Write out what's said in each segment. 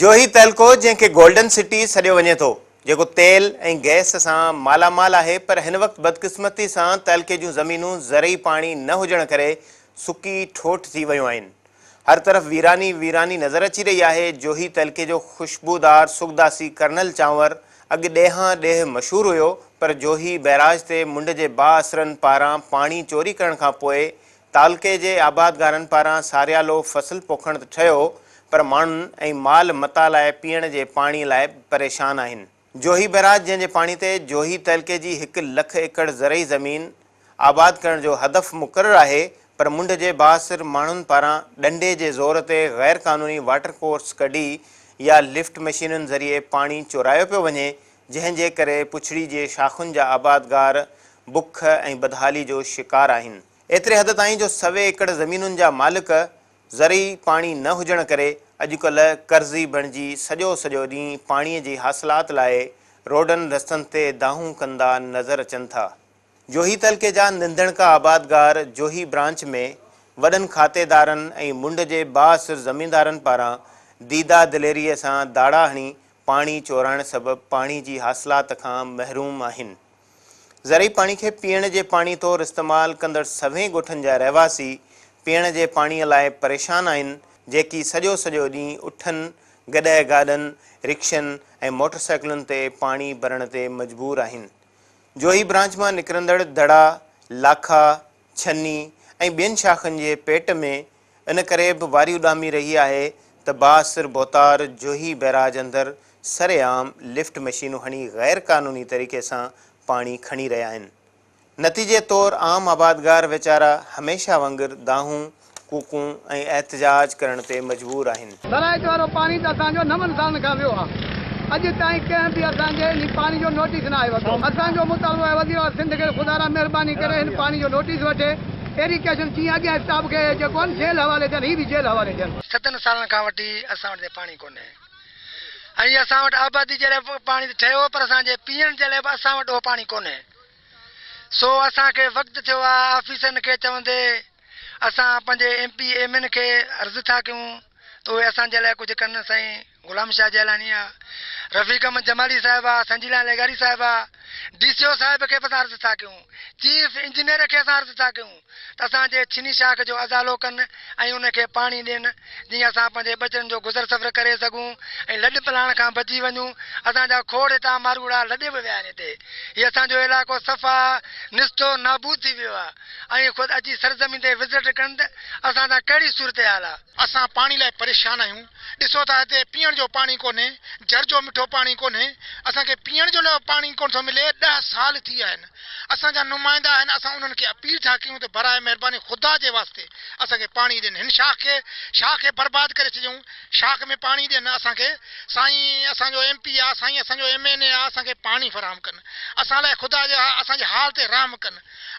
جوهي تعلقو جنهن کي گولڊن سٽي سڏيو وڃي ٿو، جيڪو تيل ۽ گئس سان مالا مال آهي پر هن وقت بدقسمتي سان تعلقي جون زمينون زرعي پاڻي نه هجڻ ڪري سڪي ٺوٺ ٿي ويون آهن. هر طرف ويراني ويراني نظر اچي رهي آهي. جوهي تعلقي جو خوشبودار سڳداسي ڪرنل چانور اڳ ڏيهان ڏيهه مشهور هيو پر جوهي بئراج تي منڍ جي بااثرن پاران پاڻي چوري ڪرڻ کان پوء تعلقي جي آبادگارن پاران ساريالو فصل پوکڻ ته ٺهيو پر ماڻهن ۽ مال متاع لاء پيئڻ جي پاڻي لاء پريشان آهن. جوهي بئراج جنهن جي پاڻي تي جوهي تعلقي جي هڪ لک ايڪڙ زرعي زمين آباد ڪرڻ جو هدف مقرر آهي پر منڍ جي بااثر ماڻهن پاران ڏنڊي جي زور تي غير قانوني واٽر ڪورس ڪڍي يا لفٽ مشينن ذريعي پاڻي چورايو پيو وڃي جنهن جي ڪري پڇڙي جي شاخن جا آبادگار بک ۽ بدحالي جو شڪار آهن. ايتري حد تائين جو سوين ايڪڙ زمينن جا مالڪ زرعي پاڻي نه هجڻ ڪري اڄڪلهه قرضي بڻجي سڄو سڄو ڏينهن پاڻي جي حاصلات لاء روڊن رستن تي دانهون ڪندا نظر اچن ٿا. جوهي تعلقي جا ننڌڻڪا آبادگار جوهي برانچ ۾ وڏن کاتيدارن ۽ منڍ جي بااثر زميندارن پاران ديده دليريء سان داڙا هڻي پاڻي چورائڻ سبب پاڻي جي حاصلات کان محروم آهن. زرعي پاڻي کي پيئڻ جي پاڻي طور استعمال ڪندڙ سوين ڳوٺن جا رهواسي پيئڻ جي پاڻي لاء پريشان آهن، جيڪي سڄو سڄو ڏينهن اٺن، گڏهه گاڏن، رڪشن ۽ موٽر سائيڪلن تي پاڻي ڀرڻ تي مجبور آهن. جوهي برانچ مان نڪرندڙ دڙا، لاکا، ڇني ۽ ٻين شاخن جي پيٽ ۾ ان ڪري به واري اڏامي رهي آهي ته بااثر ڀوتار جوهي بئراج اندر سرعام لفٽ مشينون هڻي غير قانوني طريقي سان پاڻي کڻي رهيا آهن. نتيجي طور عام آبادگار ويچارا هميشه وانگر دانهون، ڪوڪون ۽ احتجاج ڪرڻ تي مجبور آهن. زراعت وارو پاڻي ته اسان جو نون سالن کان ويو آهي اڄ تائين ڪنهن به اسان جي انهي پاڻي جو نوٽيس ناهي ورتو اسان جو مطالبو آهي وزير اعليٰ سنڌ کي خدارا مهرباني ڪري هن پاڻي جو نوٽيس وٺي ايريگيشن جيئن اڳيان اسٽاف کي جيڪو آهن جيل حوالي ٿين هي به جيل حوالي ٿين. ستن سالن کان وٺي اسان وٽ هتي پاڻي ڪونهي ۽ اسان وٽ آبادي جي لاء به پاڻي ته ٺهيو پر اسان جي پيئڻ جي لاء به اسان وٽ اهو پاڻي ڪونهي سو اسان کي وقت ٿيو آهي آفيسرن کي چوندي اسان پنهنجي ايم پي ايم اين کي عرض ٿا ڪيون ته اهي اسان جي لاء ڪجهه ڪن سائين غلام شاهه جيلاني آ، رفيق احمد جمالي صاحب آ، سنجيلان لغاري صاحب آ، ڊي سي او صاحب کي به اسان عرض ٿا ڪيون، چيف انجنيئر کي اسان عرض ٿا ڪيون ته اسان جي ڇني شاخ جو ازالو ڪن ۽ ان کي پاڻي ڏين جيئن اسان پنهنجي ٻچڙن جو گذر سفر ڪري سگهون ۽ لڏ پلاڻ کان بچي وڃون. اسان جا کوڙ هتان ماروئڙا لڏي به ويا آهن هتي هي اسان جو علائقو صفا نيست و نابود ٿي ويو آ ۽ خود اچي سرزمين تي وزٽ ڪن ته اسان سان ڪهڙي صورتحال آ. اسان پاڻي لاء پريشان آهيون، ڏسو ٿا هتي پيئڻ جو پاڻي ڪونهي، جر جو مٺو پاڻي ڪونهي، اسان کي پيئڻ جو لاء پاڻي ڪونه ٿو ملي، ڏهه سال ٿي ويا آهن، اسان جا نمائندا آهن، اسان انهن کي اپيل ٿا ڪيون ته براء مهرباني خدا جي واسطي اسان کي پاڻي ڏين، هن شاخ کي شاخ کي برباد ڪري ڇڏيائون، شاخ ۾ پاڻي ڏين اسان کي، سائين اسان جو ايم پي آ، سائين اسان جو ايم اين اي آ، اسان کي پاڻي فراهم ڪن، اسان لاء خدا جي اسان جي حال تي رحم ڪن.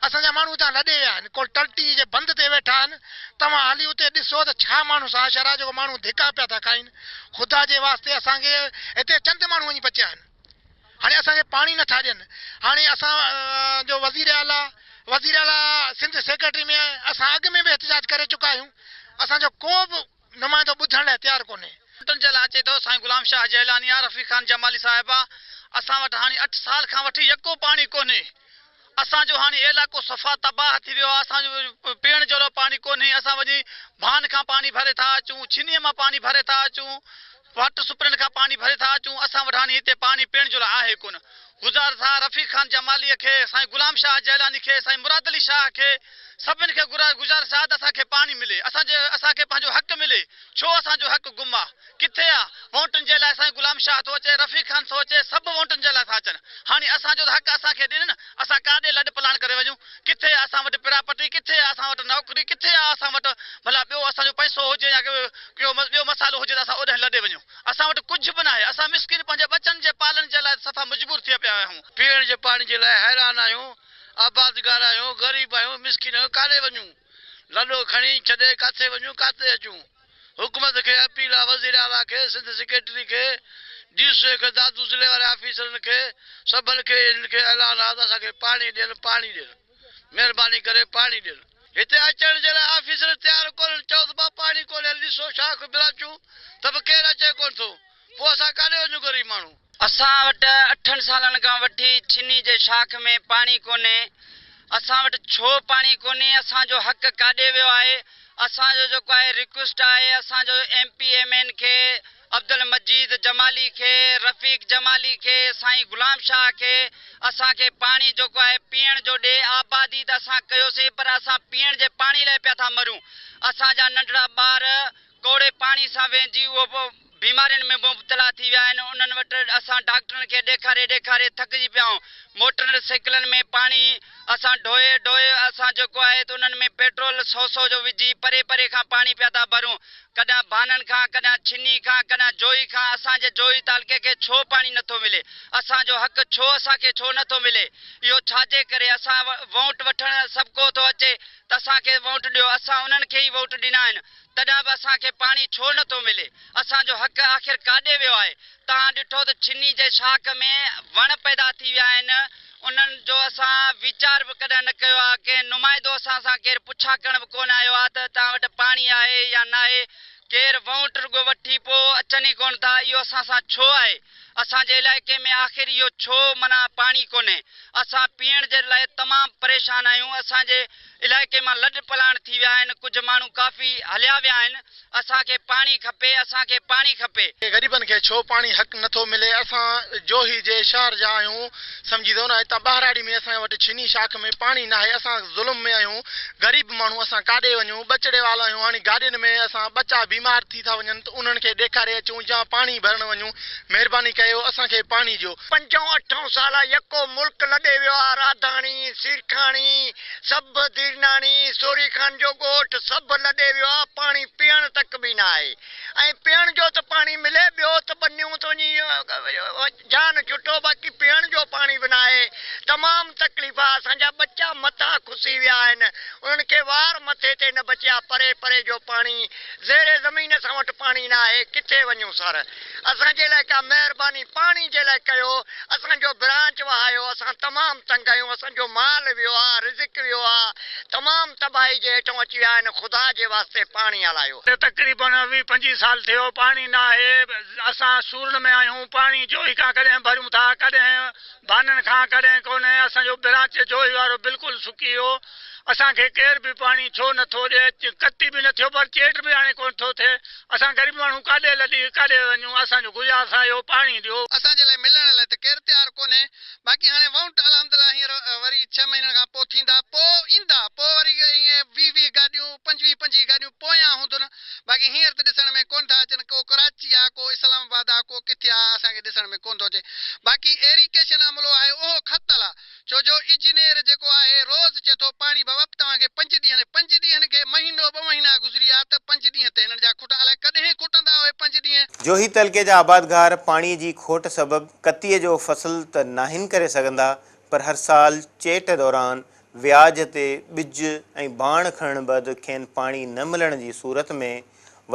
اسان جا ماڻهو هتان لڏي ويا آهن، ڪو ٽلٽي جي بند تي ويٺا آهن، توهان هلي اتي ڏسو ته ڇا ماڻهن سان حشر آهي جيڪو ماڻهو ڌڪا پيا ٿا کائين، خدا جي واسطي اسان کي هتي چند ماڻهو وڃي بچيا آهن، هاڻي اسان کي پاڻي نٿا ڏين، هاڻي اسان جو وزير اعليٰ وزير اعليٰ سنڌ سيڪريٽري ۾ اسان اڳ ۾ به احتجاج ڪري چڪا آهيون، اسان جو ڪو به نمائندو ٻڌڻ لاء تيار ڪونهي. ووٽن جي لاء اچي ٿو سائين غلام شاهه جيلاني آ رفيق خان جمالي صاحب آ اسان وٽ هاڻي اٺ سال کان وٺي يڪو پاڻي ڪونهي اسان جو هاڻي علائقو صفا تباهه ٿي ويو آ اسان جو پيئڻ جهڙو پاڻي ڪونهي اسان وڃي ڀان کان پاڻي ڀري ٿا اچون ڇنيء مان پاڻي ڀري ٿا اچون واٽر سپرين کان پاڻي ڀري ٿا اچون اسان وٽ هاڻي هتي پاڻي پيئڻ جهڙو آهي ڪونه گذارش آ رفيق خان جمالي کي سائين غلام شاهه جيلاني کي سائين مراد علي شاهه کي سڀن کي گذارش آ ته اسان کي پاڻي ملي اسان جي اسان کي پنهنجو حق ملي ڇو اسان جو حق گم آ ڪٿي آ وونٽن جي لاء سائين غلام شاهه ٿو اچي رفيق خان ٿو اچي سڀ وونٽن جي لاء ٿا اچن هاڻي اسان جو ته حق اسان کي ڏين نه اسان ڪاڏي لڏ پلاڻ ڪري وڃون ڪٿي آ اسان وٽ پراپرٽي ڪٿي آ اسان وٽ نوڪري ڪٿي آ اسان وٽ ڀلا ٻيو اسان جو پئسو هجي يا ڪيو ٻيو مسئلو هجي ته اسان اوڏانهن لڏي وڃون اسان وٽ ڪجهه به ناهي اسان مسڪين پنهنجي ٻچن جي پالڻ جي لاء صفا مجبور ٿي پيا آهيون. پيئڻ جي پاڻي جي لاء حيران آهيون آبادگار آهيون، غريب آهيون، مسڪين آهيون، ڪاڏي وڃون؟ لڏو کڻي ڇڏي ڪاٿي وڃون، ڪاٿي اچون؟ حڪومت کي اپيل آ وزير اعليٰ کي، سنڌ سيڪريٽري کي، ڊي سي کي، دادو ضلعي واري آفيسرن کي، سڀن کي هنن کي اعلان آ ته اسان کي پاڻي ڏين، پاڻي ڏين، مهرباني ڪري پاڻي ڏين. هتي اچڻ جي لاء آفيسر تيار ڪونهن، چئو ته با پاڻي ڪونهي، هل ڏسو شاخ براچون ته به ڪير اچي ڪونه ٿو پوء اسان ڪاڏي وڃون غريب ماڻهو. اسان وٽ اٺن سالن کان وٺي ڇني جي شاخ ۾ پاڻي ڪونهي اسان وٽ ڇو پاڻي ڪونهي اسان جو حق ڪاڏي ويو آهي اسان جو جيڪو آهي رڪويسٽ آهي اسان جو ايم پي ايم اين کي عبدالمجيد جمالي کي رفيق جمالي کي سائين غلام شاهه کي اسان کي پاڻي جيڪو آهي پيئڻ جو ڏي آبادي ته اسان ڪيوسين پر اسان پيئڻ جي پاڻي لاء پيا ٿا مرون اسان جا ننڍڙا ٻار ڪوڙي پاڻي سان وهنجي اهو بيمارين ۾ مبتلا ٿي ويا آهن انهن وٽ اسان ڊاڪٽرن کي ڏيکاري ڏيکاري ٿڪجي پيا آهيون موٽر سائيڪلن ۾ پاڻي اسان ڍوئي ڍوئي اسان جيڪو آهي ته انهن ۾ پيٽرول سئو سئو جو وجهي پري پري کان پاڻي پيا ٿا ڀرون ڪڏهن ڀانن کان ڪڏهن ڇني کان ڪڏهن جوهي کان اسان جي جوهي تعلقي کي ڇو پاڻي نٿو ملي اسان جو حق ڇو اسان کي ڇو نٿو ملي اهو ڇاجي ڪري اسان وونٽ وٺڻ سڀ ڪو ٿو اچي ته اسان کي وونٽ ڏيو اسان انهن کي ئي وونٽ ڏنا آهن تڏهن به اسان کي پاڻي ڇو نه ٿو ملي؟ اسان جو حق آخر ڪاڏي ويو آهي؟ توهان ڏٺو ته ڇني جي شاخ ۾ وڻ پيدا ٿي ويا آهن، انهن جو اسان ويچار به ڪڏهن نه ڪيو آهي، ڪنهن نمائندو اسان سان ڪير پڇا ڪرڻ به ڪونه آيو آهي ته توهان وٽ پاڻي آهي يا ناهي، ڪير وونٽ رڳو وٺي پوء اچن ئي ڪونه ٿا، اهو اسان سان ڇو آهي؟ اسان جي علائقي ۾ آخر اهو ڇو معنيٰ پاڻي ڪونهي؟ اسان پيئڻ جي لاء تمام پريشان آهيون، اسان جي علائقي مان لڏ پلاڻ ٿي ويا آهن، ڪجهه ماڻهو ڪافي هليا ويا آهن، اسان کي پاڻي کپي، اسان کي پاڻي کپي. غريبن کي ڇو پاڻي حق نه ٿو ملي اسان جوهي جي شهر جا آهيون سمجهي ٿو نه هتان ٻهراڙي ۾ اسان وٽ ڇني شاخ ۾ پاڻي ناهي اسان ظلم ۾ آهيون غريب ماڻهو اسان ڪاڏي وڃون ٻچڙي والا آهيون هاڻي گاڏين ۾ اسان ٻچا بيمار ٿي ٿا وڃن ته انهن کي ڏيکاري اچون يا پاڻي ڀرڻ وڃون مهرباني ڪيو اسان کي پاڻي ڏيو. پنجون اٺون سال آ يڪو ملڪ لڏي ويو آ راڌاڻي، سيرکاڻي، سڀ ديرناڻي، سوري خان جو ڳوٺ سڀ لڏي ويو آ پاڻي پيئڻ تڪ به ناهي ۽ پيئڻ جو ته پاڻي ملي ٻيو ته ٻنيون ته وڃي جان ڇٽو باقي پيئڻ جو پاڻي به ناهي تمام تڪليف آ اسان جا ٻچا مٿا کسي ويا آهن انهن کي وار مٿي تي نه بچيا پري پري جو پاڻي زير زمين اسان وٽ پاڻي ناهي ڪٿي وڃون سر اسان جي لاء ڪا مهرباني پاڻي جي لاء ڪيو اسان جو برانچ وهايو اسان تمام تنگ آهيون اسان جو مال ويو آ رزق ويو آ تمام تباهي جي هيٺون اچي ويا آهن خدا جي واسطي پاڻي هلايو. تقريبن ويهه پنجيهه سال ٿيو پاڻي ناهي اسان سورن ۾ آهيون پاڻي جوهي کان ڪڏهن ڀريون ٿا ڪڏهن ڀانن کان ڪڏهن ڪونهي اسان جو برانچ جوهي وارو بلڪل سڪي ويو اسان کي ڪير به پاڻي ڇو نه ٿو ڏئي ڪتي به نه ٿيو پر چيٽ به هاڻي ڪونه ٿو ٿئي اسان غريب ماڻهو ڪاڏي لڏي ڪاڏي وڃون اسان جو گذار سايو پاڻي ڏيو. اسان جي لاء ملڻ لاء ته ڪير تيار ڪونهي باقي هاڻي وونٽ الحمدلله هينئر وري ڇهه مهينن کان پوء ٿيندا پوء ايندا پوء وري ائين ويهه ويهه گاڏيون پنجويهه پنجويهه گاڏيون پويان هوندن باقي هينئر ته ڏسڻ ۾ ڪونه ٿا اچن ڪو ڪراچي آ ڪو اسلام آباد آ ڪو ڪٿي آ اسان کي ڏسڻ ۾ ڪونه ٿو اچي باقي ايريگيشن عملو آهي اهو کتل آ ڇو جو اجنير جيڪو آهي روز چئي ٿو پاڻي بابا توهان کي پنج ڏينهن پنج ڏينهن کي مهينو ٻه مهينا گذري ويا ته پنج ڏينهن ته هنن جا کٽ الائي ڪڏهن کٽندا اهي پنج ڏينهن. جوهي تعلقي جا آبادگار پاڻي جي کوٽ سبب ڪتيء جو فصل ته ناهن ڪري سگهندا پر هر سال چيٽ دوران وياج تي ٻج ۽ ڀاڻ کڻڻ بعد کين پاڻي نه ملڻ جي صورت ۾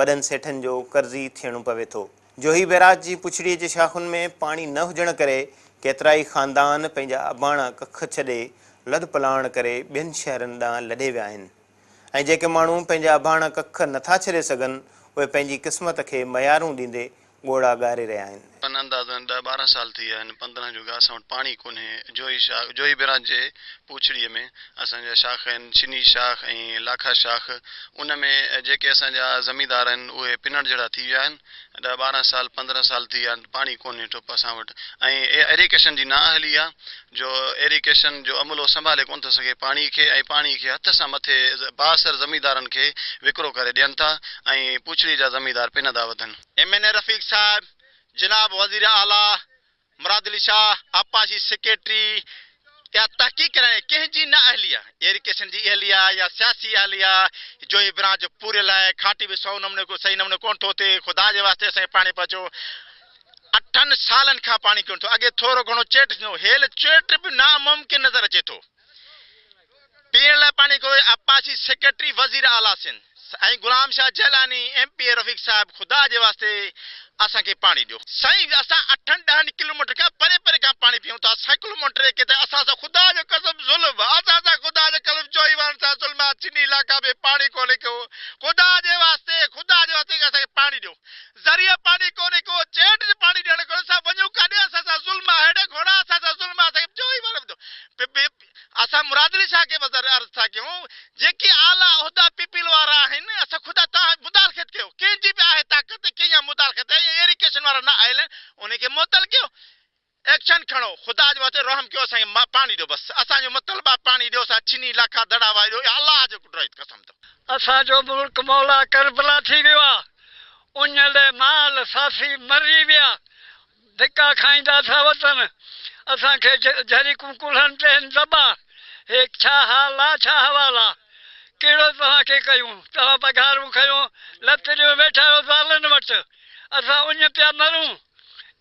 وڏن سيٺن جو قرضي ٿيڻو پوي ٿو. جوهي بئراج جي پڇڙيء جي شاخن ۾ پاڻي نه هجڻ ڪري ڪيترائي خاندان پنهنجا اباڻا ڪک ڇڏي لڏپلاڻ ڪري ٻين شهرن ڏانهن لڏي ويا آهن ۽ جيڪي ماڻهو پنهنجا اباڻا ڪک نٿا ڇڏي سگهن اهي پنهنجي قسمت کي ميارون ڏيندي ڳوڙها ڳاري رهيا آهن. پن اندازن ڏهه ٻارهن سال ٿي ويا آهن 15 جو اسان وٽ پاڻي ڪونهي جوهي شاخ جوهي بئراج جي پوڇڙيء ۾ اسان جا شاخ آهن ڇني شاخ ۽ لاکا شاخ ان ۾ جيڪي اسان جا زميندار آهن اهي پنڻ جهڙا ٿي ويا آهن ڏهه ٻارهن سال 15 سال ٿي ويا آهن پاڻي ڪونهي ٺپ اسان وٽ ۽ ايريگيشن جي نااهلي آهي جو ايريگيشن جو عملو سنڀالي ڪونه ٿو سگهي پاڻي کي ۽ پاڻي کي هٿ سان مٿي بااثر زميندارن کي وڪرو ڪري ڏين ٿا ۽ پوڇڙي جا زميندار پنندا وڌن. ايم اين اي رفيق صاحب، جناب وزير اعليٰ مراد علي شاهه، آبپاشي سيڪريٽري اها تحقيق ڪرائين ڪنهن جي نه اهلي آهي، ايريگيشن جي اهلي آهي يا سياسي اهلي آهي، جوهي برانچ پوريل آهي، کاٽي به سئو نموني صحيح نموني ڪونه ٿو ٿئي، خدا جي واسطي اسان کي پاڻي پهچو، اٺن سالن کان پاڻي ڪونه ٿو، اڳي ٿورو گهڻو چيٽ ٿيندو هو، هيل چيٽ به ناممڪن نظر اچي ٿو. پيئڻ لاء پاڻي ڪو آبپاشي سيڪريٽري وزير اعليٰ سنڌ سائين غلام شاهه جيلاني ايم پي اي رفيق صاحب خدا جي واسطي اسان کي پاڻي ڏيو. سائين اسان اٺن ڏهن ڪلوميٽر کان پري پري کان پاڻي پيئون ٿا سائيڪل موٽر ڪي ته اسان سان خدا جو قسم ظلم اسان سان خدا جو قسم جوهي وارن سان ظلم آ ڇني علائقا ۾ پاڻي ڪونهي ڪو خدا جي واسطي خدا جي واسطي اسان کي پاڻي ڏيو ذري. خدا جي واسطي رحم ڪيو اسان کي پاڻي ڏيو بس اسان جو مطلب آ پاڻي ڏيو اسان ڇني لاکا دڙا وائي ڏيو اها الله جو قدرت قسم اٿو. اسان جو ملڪ مولا ڪربلا ٿي ويو آ اڃ لئه مال ساسي مري ويا ڌڪا کائيندا ٿا وتن اسان کي جهريڪون ڪلهن تي هن دٻا هي ڇا حال آ ڇا حوال آ ڪهڙو توهان کي ڪيون توهان پگهارون کنيو لت ڏيو ويٺا آهيو زالن وٽ اسان اڃ پيا مرون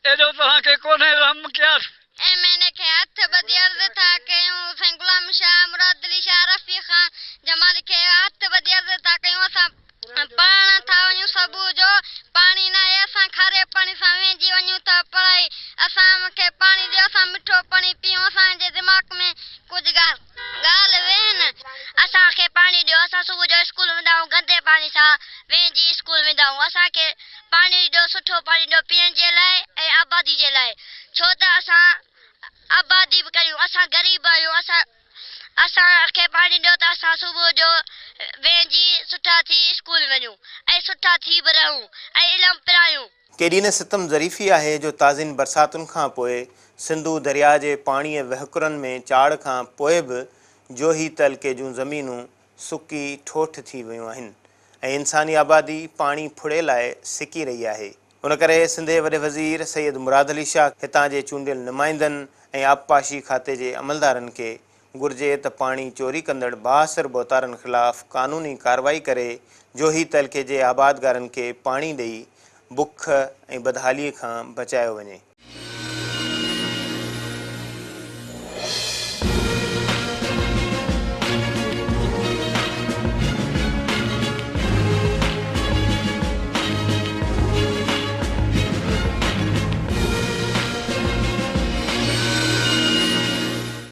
ايڏو توهان کي ڪونهي رحم قياس. ايم اين اي کي هٿ ٻڌي عرض ٿا ڪيون سائين غلام شاهه مراد علي شاهه رفيع خان جمالي کي هٿ ٻڌي عرض ٿا ڪيون اسان پڙهڻ ٿا وڃون صبح جو پاڻي ناهي اسان کاري پاڻي سان وهنجي وڃون ٿا پڙهائي اسان کي پاڻي ڏيو اسان مٺو پاڻي پيئون اسان جي دماغ ۾ ڪجهه ڳالهه ويهن. اسان کي پاڻي ڏيو اسان صبح جو اسڪول ويندا آهيون گندي پاڻي سان وهنجي اسڪول ويندا آهيون اسان کي پاڻي ڏيو سٺو پاڻي ڏيو پيئڻ جي لاء ۽ آبادي جي لاء ڇو ته اسان آبادي به ڪريون اسان غريب آهيون اسان اسان کي پاڻي ڏيو ته اسان صبح جو وهنجي سٺا ٿي اسڪول وڃون ۽ سٺا ٿي به رهون ۽ علم پرايون. ڪيڏي نه ستم ظريفي آهي جو تازين برساتن کان پوء سنڌو درياء جي پاڻيء وهڪرن ۾ چاڙهه کان پوء به جوهي تعلقي جون زمينون سڪي ٺوٺ ٿي ويون آهن ۽ انساني آبادي پاڻي ڦڙي لاء سڪي رهي آهي. ان ڪري سنڌ جي وڏي وزير سيد مراد علي شاهه هتان جي چونڊيل نمائندن ۽ آبپاشي کاتي جي عملدارن کي گهرجي ته پاڻي چوري ڪندڙ بااثر ڀوتارن خلاف قانوني ڪارروائي ڪري جوهي تعلقي جي آبادگارن کي پاڻي ڏئي بک ۽ بدحالي کان بچايو وڃي.